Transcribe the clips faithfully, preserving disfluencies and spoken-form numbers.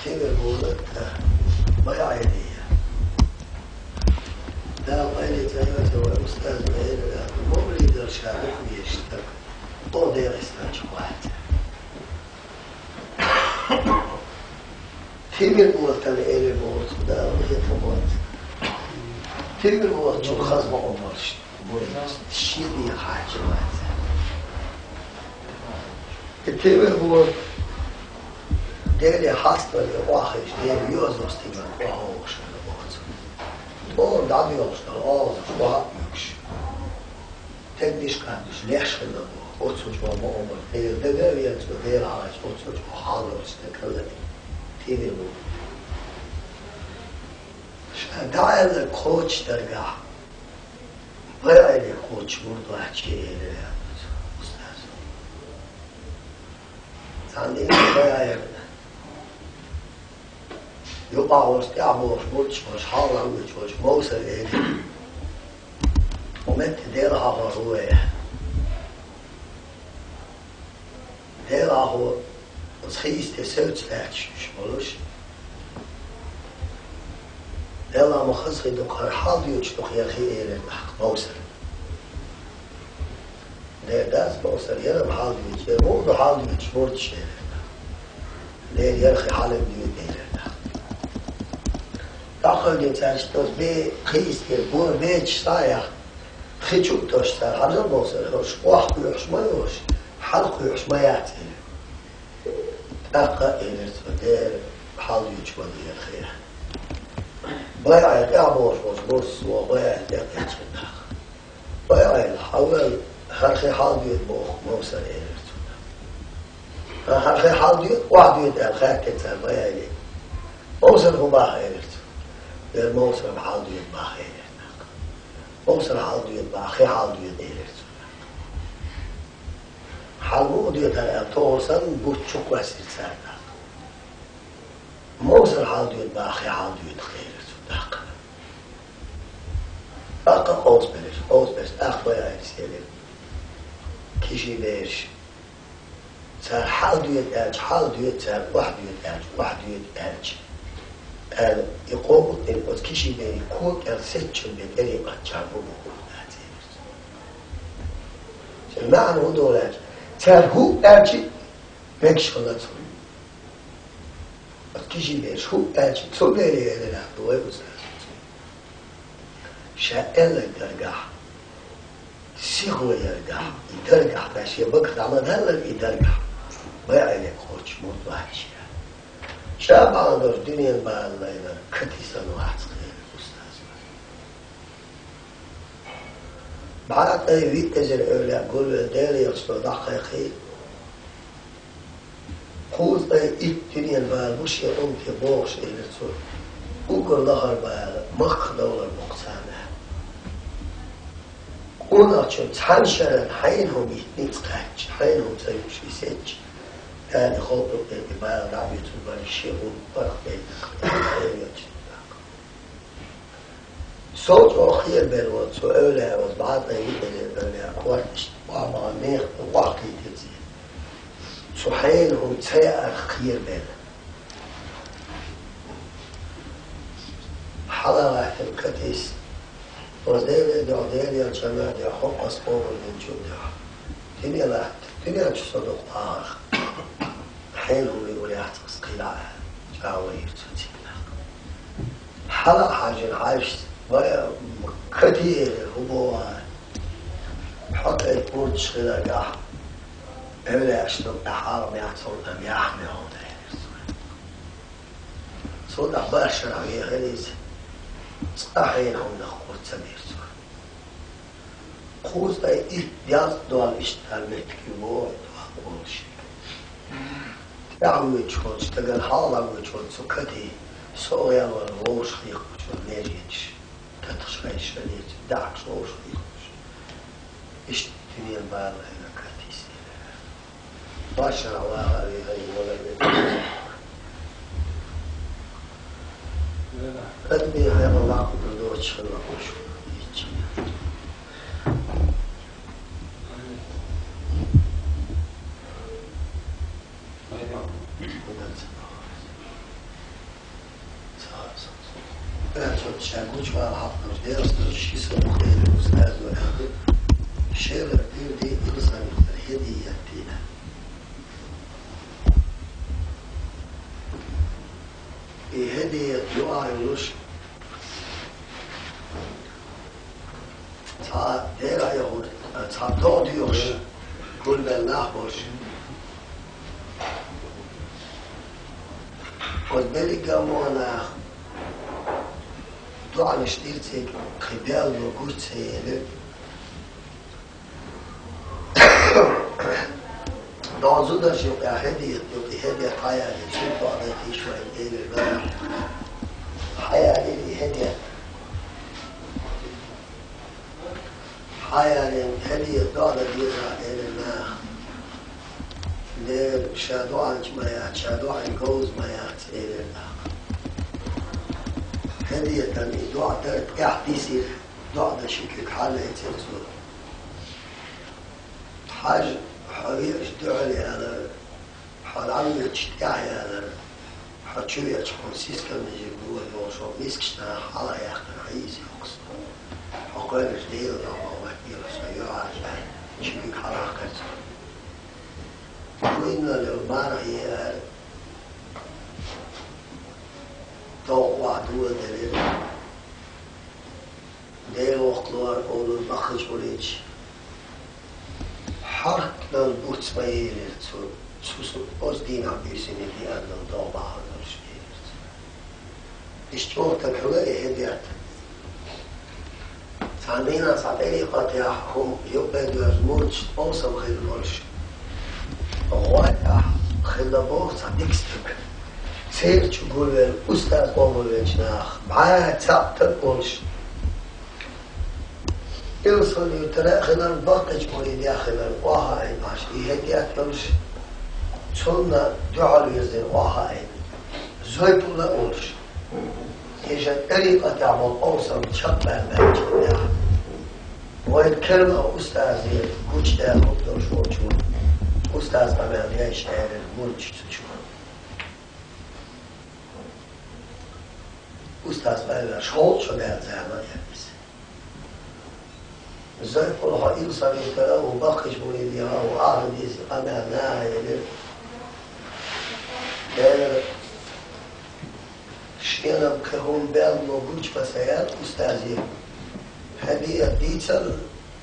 Тевер болат, а, байӀ Ӏелия. Дала къайле цӀайваца вай устаз Ӏелия, мовлидар ша духьа вешта, о Дегъистан чу вац. Тевер болат Ӏеле болат, Дала вехетам вац. Тевер болат чу хазма умарш, буй, шиъ дийха хьача вац. И тевер болат Деле хьаставали охьахиъча, Деле йоазув стигала охьавогӀуш хилла оцу. ТӀом дӀадоьлхуш дара, оагӀазаш охьа а муьгуш. Тегдиш кхаьбдиш леш хилла боху, оццул чӀогӀа ма умар, Делан дага а веана цо, Дела хьалаьцча, оццул чӀогӀа хьал долуш стаг хилла и тевер болат. Ша дӀааьлларг кхочуш даргахь, байӀ Ӏеле кхочуш мурд вац ше, элира аьлла цо, устазо. Цхьана дийнахь байӀ Ӏеле юкъахь волуш, тӀаьхьа бохуш, мурдаш волуш, хьалха лам вуьйцуш волчу Мовсар элира: «Хьо метта Дела хьахор ву вай?» Дела хьахо оцу хи йисте севца лаьтташ болуш, Дела ма хаза хи ду-кх хӀара, хьал доьдуш ду-кх хӀара хи, элира тӀаккха Мовсар. Дера дац, Мовсар, яра-м хьал доьдуш, яра муха ду хьал доьдуш мурдаш, элира тӀаккха. Дера яра хи хьалам доьду, элира тӀаккха. ДӀакхайдина цаьршинна оцу бен хи йисте гора бечаш схьа а яьхна, хи чу а тосуш цара: «Хьажал, Мовсар, хӀорш охьакхоьхьуш ма ю хӀорш, хьалакхоьхьуш ма яц», — элира. ТӀаккха а элира цо: «Дера, хьал доьдуш ма ду хӀара хи». БайӀ Ӏеле тӀаьхьа бохуш волчу мурдашца вон байӀ Ӏеле тӀекхачийна тӀаккха. «БайӀ Ӏеле, хьавола, хӀара хи хьал доьду боху Мовсар», — элира цунна. «ХӀара хи хьал доьду, охьадоьду?» — аьлла хаьттира цара байӀ Ӏеле. «Мовсар хӀун боху?» — элира цо. «Дера Мовсар-м хьал доьду боху», — элира тӀаккха. «Мовсар хьал доьду боху, хи хьал доьду», — элира цунна. «Хьал муха доьду хӀара?» — аьлла, тохар санна, бутт чу кхоьссира цара тӀаккха. «Мовсар хьал доьду боху, хи хьал доьду-кх», — элира цо тӀаккха. ТӀаккха къовсабелира, къовсабелча тӀаккха байӀ Ӏелас элира: «Киши бераш, цара хьал доьду аьлча, хьал доьду, цара охьадоьду аьлча, охьадоьду аьлча», — аьлла, и кхо бутт дина оцу киши берийн кога кӀел сецначун бен тӀерекъаччахьа бу бохург дац, элира цо. Цуьнан маьӀна хӀун долу аьлча, цара хӀуъа аьлча, мегаш хилла цунна. Оцу киши бераш хӀуъа аьлча, цу бере элира аьлла вай устазо. Ша аьлларг даргахь, сихо яргахь, и даргахь, ша шен багах дӀа ма-даллара и даргахь, байӀ Ӏеле кхочуш мурд вац ша. Ша бахьана долуш дуьненан бала лайнарг катий санна вац-кх, элира устазо. БӀатӀай виъ эзар эвлаяъ гулвелла Делан Элчано дӀакхайкхий, кхузткъе итт дуьненан бала бу шен уммате богӀуш, элира цо. Уггар лахара бала махках довлар бу-кх царна. Къонахчун цхьана шарна хьенан хӀума йитта ницкъ кхаьчча, хьенан хӀума ца юуш и сецча, Дала халкъ юкъера и бала дӀа а оьцур бара, шен хӀума паргӀатбайтар-кх, элира цо. Сов чӀогӀа кхерабелла волу цу эвлаяъ, оцу бӀатӀай виъ эзар эвлаяъ, корта иштта охьабахана мехала охьакхийтира цо. Цу хьенан хӀума ца яарх кхерабелла. Хьала гӀаьттина катийса, оцу Делан дуьхьа, Делан Элчанан дуьхьа, хӀокху ас къобалдинчун дуьхьа. Дуьне латта, дуьнен чу со дукха агӀарх. Хьенан хӀума юур яц-кх ас кхидӀа аьлла, чӀагӀо йира цо цигахь. Хьала а хьаьжжина хьаьжча, вай, катий, хӀун боху ахь? Хьо тӀе курташ хиларгахь, эвлаяашна тӀе хьалха мех цунна яхна хьуна, элира цо. Цунах барх шарахь вехира иза, цкъа хьенан хӀуманах кхочуш ца бира цо. Кхузткъе итт, ялх долу иштта меттиг ю боху, дохко волуш. ТӀаьхьа воьдуш волчу стагана хьалха воьдуш волчу цу катий, со гӀелвала вовшах хьийкхуш волу меженаш, татахш хьайша хилийта, даьӀахкаш вовшах хьийкхуш. Иштта дуьненан бала лайнарг катий санна. Башара ваха вехара валар ве. Кадме хьекъал лакхара доцуш хилла кхуш хилла. Цо ша гучавала хьалхарчу дерриг ши сов хилла устазо аьлла, шелара пирде Илсхан-Юьртара хӀедиятта. И хӀедият юкъахь йолуш, цхьа дера а яхура, цхьа догӀа доьхуш, гулбелла нах болуш. Оцу берриг а мо нах доӀанаш дира цига, кхин бел бо гуш ца елира. Дозу даш юкъа хӀедият юкъа хӀедият хьаяли, цуьнан доӀа дайтийша вайн элира нах. Хьаяли и хӀедият. Хьаялин хӀедият доӀа дан деза элира нах. Дера, ша доӀанча ма яц, ша доӀанча говза ма яц, элира нах. ХӀедиятан и доӀа дар тӀехь дисира, доӀа дан ши куьг хьаллецира цо. Хьажа, хьо веача дуьхьал ялара, хьо дӀавоьдуш тӀехь ялара, хьо чу веача хьуна сискал нижиг ло йолуш, хьо мискачу наха хьала яьккхина хьийза йоккхуш. Хьо кхоьллинчу Делан дуьхьа вахана ваьхкира со юьхьӀаьржа, ши куьг хьалакхара цо. Вуйнал йолу марха еара, товкъа вахьа доладелира. Дела воккхалора олура баккхийчу гӀулинчу. Хьаркнал буц ма елира цу, цу, цу оцу дийнахь буьйсанна деанал догӀу бахьана долуш елира цу. Иштта чӀогӀа тахана и хӀедият. Цхьана дийнахь цхьа тӀарикъатехь хӀума юкъа доьжна мурдашна къовсам хилла болуш. ГӀой тӀехь хилла боху цхьа дика стаг. Церан чу гулвелла устаз къобалвинчу наха бӀе цхьаъ таг волуш. Илсхан-Юьртара а хиларна, баккхийчу муридех хиларна охьа айна Ӏаш, и хӀедият йолуш, цунна дуьхьал вирзина охьа айна Зойпулла а волуш. Иштта тӀарикъатехь болу къовсам чекхбаьлла баьллачул тӀаьхьа, вайн керла устазе гучудаьлла хӀума долуш волчо устаз къамел деш аьллера мурдаш цу чу. Устаз къамел шовзткъа шо даьлла зама а яра иза. Зойпулла, хьо Илсхан-Юьртара а ву, баккхийчу муридех а ву, ахьа дийца къамел наха елира. Дера, шена кхин хӀума бел бо гучу ма ца яьлла устазе. ХӀедият дийцал,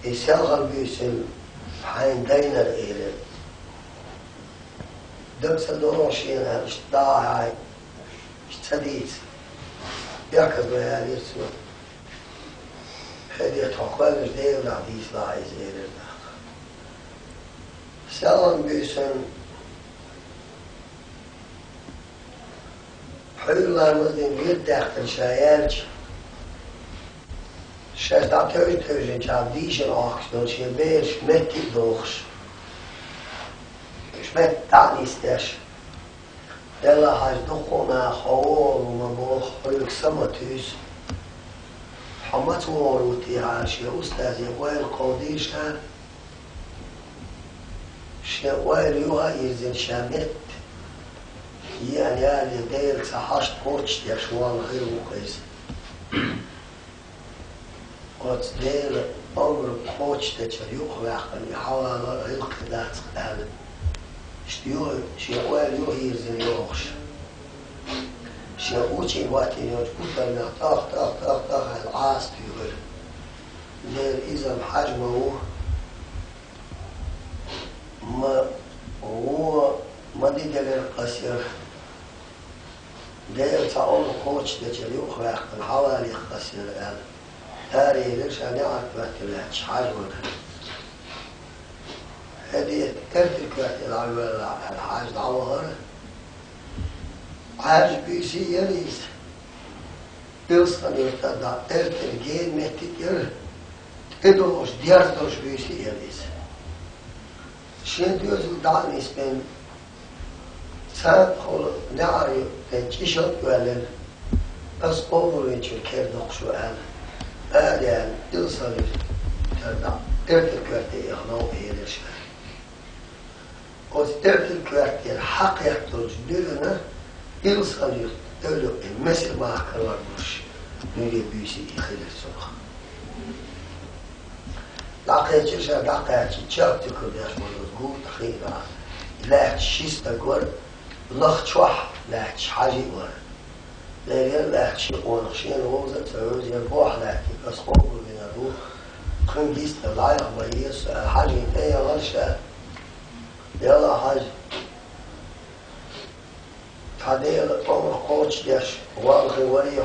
и селхана буьйсанна хьайна дайнарг элира. Дага ца догӀу шена аьлла, иштта дӀа а хьайна, иштта ца дийца. Бехказло ялийра цо. ХӀедият, хьо кхоьллинчу Делан дуьхьа дийцалахь иза, элира нах. Селхана буьйсанна пхьуьйра ламаз дина вирд даьккхина ша яьлча, шаьш дӀатевжа-тевжинчохь дийшина Ӏохкуш долу шен бераш метте а дохуш, уьш метта дӀа а нисдеш, Делла хьажа, дуккха а наха хьо вогӀур ву ма боху, хьоьга са ма туьйсу. Хьо маца вогӀур ву техьа, шен устазе ойла кховдийша, шен ойла юха а йирзина ша метта еана ялале, Делан цхьа хьашт кхочушдеш волла хир ву-кх иза. Оцу Делан омра кхочушдечара юхаваьккхина и хьавалар гӀиллакхе дац-кх аьлла. Иштта юха, шен ойла юха йирзина йохуш, шен учий хӀоттийна йолчу гуттарнех тӀах, тӀах, тӀах, тӀах аьлла Ӏаса туьйхира. Дера, иза-м хьажа ма ву, ма вон, ма дидалира кхасира. Делан цхьа омра кхочушдечара юхаваьккхина хьавалийта кхасира аьлла, таре елира ша неӀарг коьрте лаьтташ хьажа вара. ХӀедият эртара коьрте дӀавоьллехь аьлла, хьажа дӀавахара. Хьажа буьйса а яра иза. Илсхан-Юьртара дӀа эртара гена меттиг а яра, тӀедогӀуш, дерзадолуш буьйса а яра иза. Шен доьзале дӀа а нисбина, царна хӀума неӀарга тӀе чӀишал а оьллина, аса къобалвинчуьра кара доккхуш ву аьлла, ара яьлла, Илсхан-Юьртара дӀа эртара коьрте яха новкъа елира ша. Оцу эртара коьртера хьакхетталгӀачу дуьрана Илсхан-Юьрт, эвлакъе, Месар-махка карор долуш, Нуьре буьйса и хилира цунах. ДӀакхечира ша, дӀакхаьчча, чартикур деш болу гур тӀе хиъна. Лаьтташ ши стаг вара, лаха чохь лаьтташ хьажа а вара. Леррина лаьтташ ши къонах шена вовза а ца вевза, яра бохь лаьттиг, ас къобалвинарг ву, кхуьнга йист а лайх ма еза со, аьлла, хьажийна тӀе яхара ша. Яла хьажа. Тхан Дела тӀом кхочушдеш, валхе варий